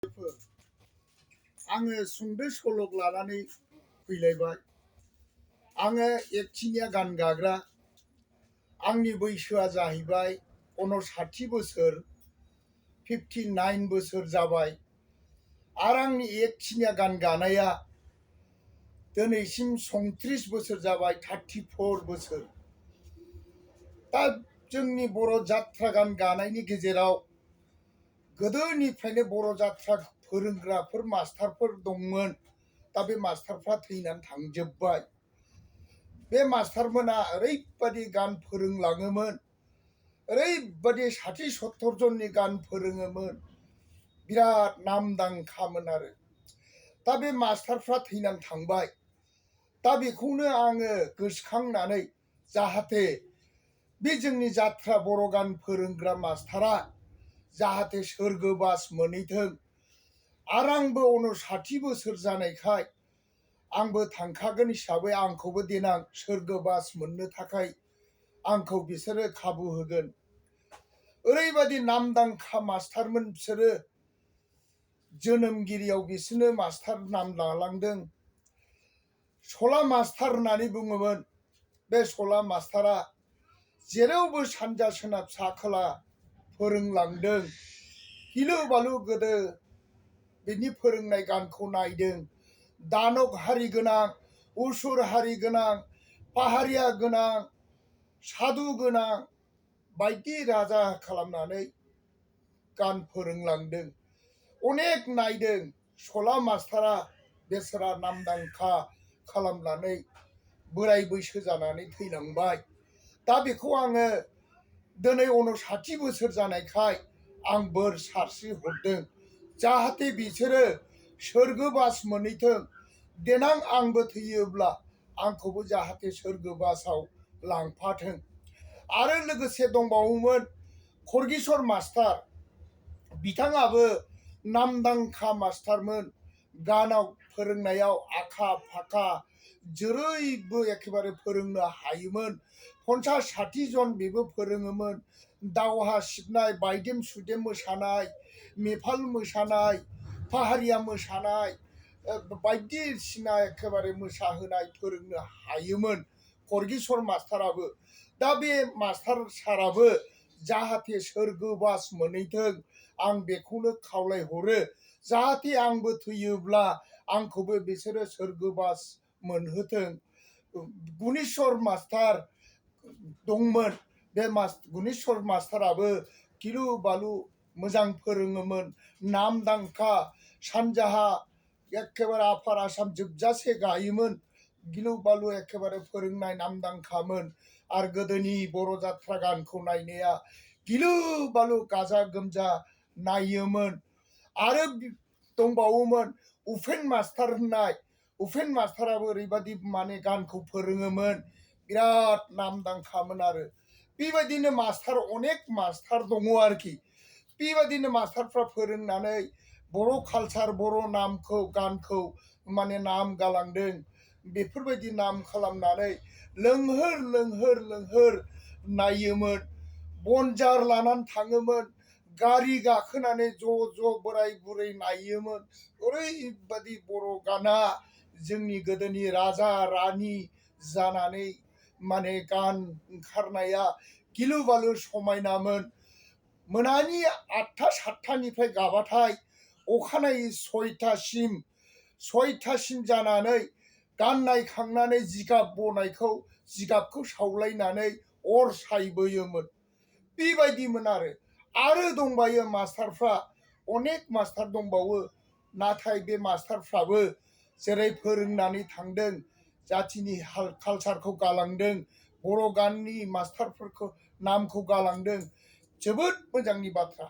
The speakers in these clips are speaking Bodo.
आङो सुंद' सल' लानानै फैलायबाय। आङो एकथिनिया गान गाग्रा। आंनि बैसोआ जाहैबाय 59 बोसोर, 59 बोसोर जाबाय। आरो आंनि एकथिनिया गान गानाया दिनैसिम 34 बोसोर जाबाय, 34 बोसोर। दा जोंनि बर' जात्रा गान गानायनि गेजेराव गोदोनिफ्रायनो बर' जात्रा फोरोंग्राफोर मास्टारफोर दंमोन। दा बे मास्टारफ्रा थैनानै थांजोब्बाय। बे मास्टारमोना ओरैबादि गान फोरोंलाङोमोन, ओरैबादि 60-70 जननि गान फोरोङोमोन, बिराद नामदांखामोन आरो। दा बे मास्टारफ्रा थैनानै थांबाय। दा बेखौनो आङो गोसोखांनानै जाहाथे बे जोंनि जात्रा बर' गान फोरोंग्रा मास्टारा जाहाथे सोरगोबास मोनहैथों। आरो आंबो 59 बोसोर जानायखाय आंबो थांखागोन हिसाबै आंखौबो देनां सोरगोबास मोननो थाखाय आंखौ बिसोरो खाबु होगोन। ओरैबादि नामदांखा मास्टारमोन बिसोरो। जोनोमगिरियाव बिसोरनो मास्टार नाम लालांदों। सला मास्टार होननानै बुङोमोन। बे सला मास्टारा जेरावबो सानजा सोनाब सा खोला फोरोंलांदों। गिलु बालु गोदो बिनि फोरोंनाय गानखौ नायदों। दानक हारि गोनां, उसुर हारि गोनां, पाहारिया गोनां, सादु गोनां बायदि राजा खालामनानै गान फोरोंलांदों। अनेक नायदों। सला मास्टारा बेसोरा नामदांखा खालामनानै बोराय बैसो जानानै थैलांबाय। दा बेखौ आङो दिनै 59 बोसोर जानायखाय आं बोर सारस्रि हरदों। जाहाथे बिसोरो सोरगोबास मोनहैथों। देनां आंबो थैयोब्ला आंखौबो जाहाथे सोरगोबासाव लांफाथों। आरो लोगोसे दंबावोमोन खरगेश्वर मास्टार। बिथाङाबो नामदांखा मास्टारमोन। गानाव फोरोंनायाव आखा फाखा, जेरैबो एखेबारे फोरोंनो हायोमोन। 50-60 जन बेबो फोरोङोमोन। दावहा सिबनाय, बायदेम सुदेम मोसानाय, नेपाल मोसानाय, पाहारिया मोसानाय, बायदिसिना एखेबारे मोसाहोनाय फोरोंनो हायोमोन खरगेश्वर मास्टाराबो। दा बे मास्टार साराबो जाहाथे सोरगोबास मोनहैथों आं बेखौनो खावलायहरो। जाहाथे आंबो थैयोब्ला आंखौबो बिसोरो सोरगोबास मोनहोथों। गुनेश्वर मास्टार दंमोन। बे गुनेश्वर मास्टाराबो गिलु बालु मोजां फोरोङोमोन। नामदांखा सानजाहा एखेबारे आफार आसाम जोबजासे गायोमोन। गिलु बालु एखेबारे फोरोंनाय नामदांखामोन। आरो गोदोनि बर' जात्रा गानखौ नायनाया गिलु बालु गाजा गोमजा नायोमोन। आरो दंबावोमोन उपेन मास्टार होननाय। उपेन मास्टाराबो ओरैबादि माने गानखौ फोरोङोमोन, बिराद नामदांखामोन आरो। बेबायदिनो मास्टार अनेक मास्टार दङ आरोखि। बेबायदिनो मास्टारफ्रा फोरोंनानै बर' कालचार, बर' नामखौ गानखौ माने नाम गालांदों। बेफोरबायदि नाम खालामनानै लोंहोर लोंहोर लोंहोर नायोमोन। बनजार लानानै थाङोमोन। गारि गाखोनानै ज' बोराय बुरै नायोमोन। ओरैबादि बर' गाना जोंनि गोदोनि राजा रानि जानानै माने गान ओंखारनाया गिलु बालु समायनामोन। मोनानि 8-7थानिफ्राय गाबाथाय अखानायै 6थासिम जानानै गान नायखांनानै जिगाब बनायखौ जिगाबखौ सावलायनानै अर सायबोयोमोन। बेबायदिमोन आरो दंबायो मास्टारफ्रा अनेक मास्टार दंबावो। नाथाय बे मास्टारफ्राबो जेरै फोरोंनानै थांदों, जाथिनि कालचारखौ गालांदों, बर' गाननि मास्टारफोरखौ नामखौ गालांदों, जोबोद मोजांनि बाथ्रा।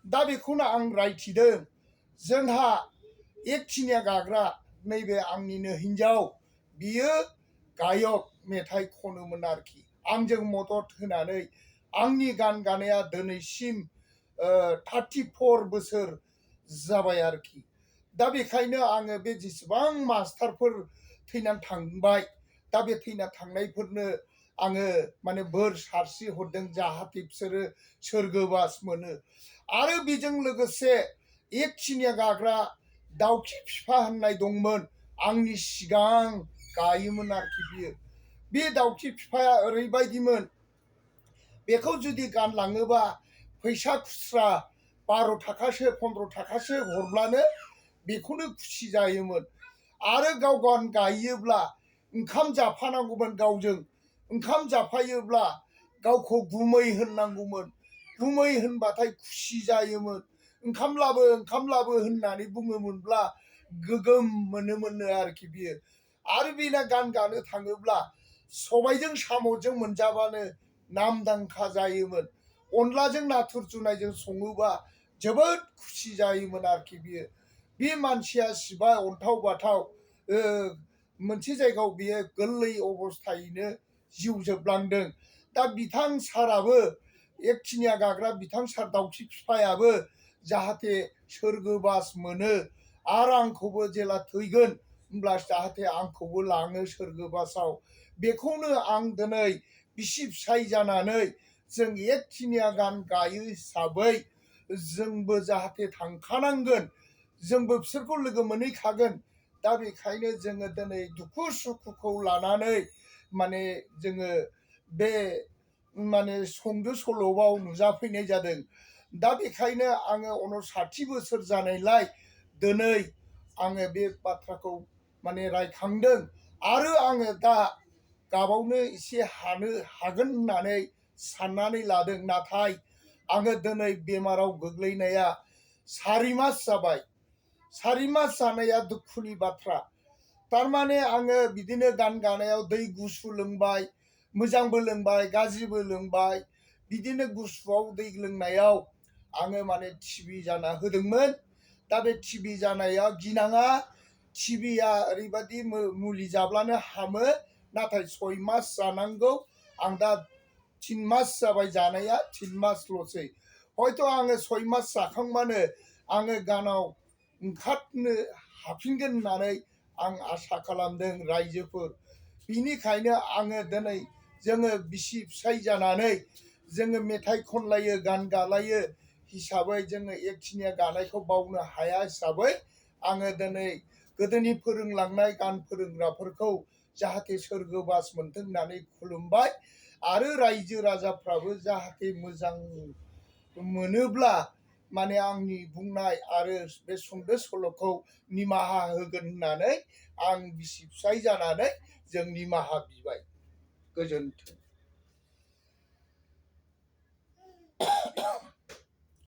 दा बेखौनो आं रायथिदों। जोंहा एकथिनिया गाग्रा नैबे आंनिनो हिनजाव, बियो गायक मेथाइ खनोमोन आरोखि। आंजों मदद होनानै आंनि गान गानाया दिनैसिम 34 बोसोर जाबाय आरोखि। दा बेखायनो आङो बे जेसेबां मास्टारफोर थैनानै थांबाय, दा बे थैना थांनायफोरनो आङो माने बोर सारस्रि हरदों जाहाथे बिसोरो सोरगोबास मोनो। आरो बेजों लोगोसे एकथिनिया गाग्रा दाउखि फिफा होननाय दंमोन आंनि सिगां गायोमोन आरोखि बियो। बे दाउखि फिफाया ओरैबायदिमोन बेखौ जुदि गानलाङोबा फैसा खुस्रा 12 थाखासो 15 थाखासो हरब्लानो बेखौनो खुसि जायोमोन। आरो गाव गायोब्ला ओंखाम जाफानांगौमोन गावजों। ओंखाम जाफायोब्ला गावखौ गुमै होननांगौमोन। गुमै होनबाथाय खुसि जायोमोन। ओंखाम लाबो होननानै बुङोमोनब्ला गोगोम मोनोमोननो आरोखि बियो। आरो बेना गानो थाङोब्ला सबायजों साम'जों मोनजाबानो नामदांखा जायोमोन। अनलाजों नाथुर जुनायजों सङोबा जोबोद खुसि जायोमोन आरोखि बियो। बे मानसिया सिबाय अन्थाव बाथाव मोनसे जायगायाव बियो गोरलै अबस्थायैनो जिउ जोबलांदों। दा बिथां साराबो एकथिनिया गाग्रा बिथां सार दाउखि फिफायाबो जाहाथे सोरगोबास मोनो आरो आंखौबो जेला थैगोन होमब्ला जाहाथे आंखौबो लाङो सोरगोबासाव। बेखौनो आं दिनै बिसि फिसाय जानानै जों एकथिनिया गायो हिसाबै जोंबो जाहाथे थांखानांगोन। जोंबो बिसोरखौ लोगो मोनहैखागोन। दा बेखायनो जोङो दिनै दुखु सुखुखौ लानानै माने जोङो बे माने सुंद' सल'आव नुजाफैनाय जादों। दा बेखायनो आङो 60 बोसोर जानायलाय दिनै आङो बे बाथ्राखौ माने रायखांदों। आरो आङो दा गाबावनो एसे हागोन होननानै साननानै लादों। नाथाय आङो दिनै बेमाराव गोग्लैनाया 4 मास जाबाय। 4 मास जानाया दुखुनि बाथ्रा। थारमाने आङो बिदिनो गानायाव दै गुसु लोंबाय, मोजांबो लोंबाय गाज्रिबो लोंबाय। बिदिनो गुसुआव दै लोंनायाव आङो माने टिबि जाना होदोंमोन। दा बे टिबि जानाया गिनाङा। टिबिया ओरैबायदि मुलि जाब्लानो हामो। नाथाय 6 मास जानांगौ। आं दा 3 मास जाबाय जानाया 3 मासल'सै। हयथ' आङो 6 मास जाखांबानो आङो गानाव ओंखारनो हाफिनगोन होननानै आं आसा खालामदों रायजोफोर। बिनिखायनो आङो दिनै जोङो बिसि फिसाय जानानै जोङो मेथाइ खनलायो गान गालायो हिसाबै जोङो एकथिनिया गानायखौ बावनो हाया हिसाबै आङो दिनै गोदोनि फोरोंलांनाय गान फोरोंग्राफोरखौ जाहाथे सोरगोबास मोनथों होननानै खुलुमबाय। आरो रायजो राजाफ्राबो जाहाथे मोजां मोनोब्ला माने आंनि बुंनाय आरो बे सुंद' सल'खौ निमाहा होगोन होननानै आं बिसि फिसाय जानानै जों निमाहा बिबाय। गोजोन्थों।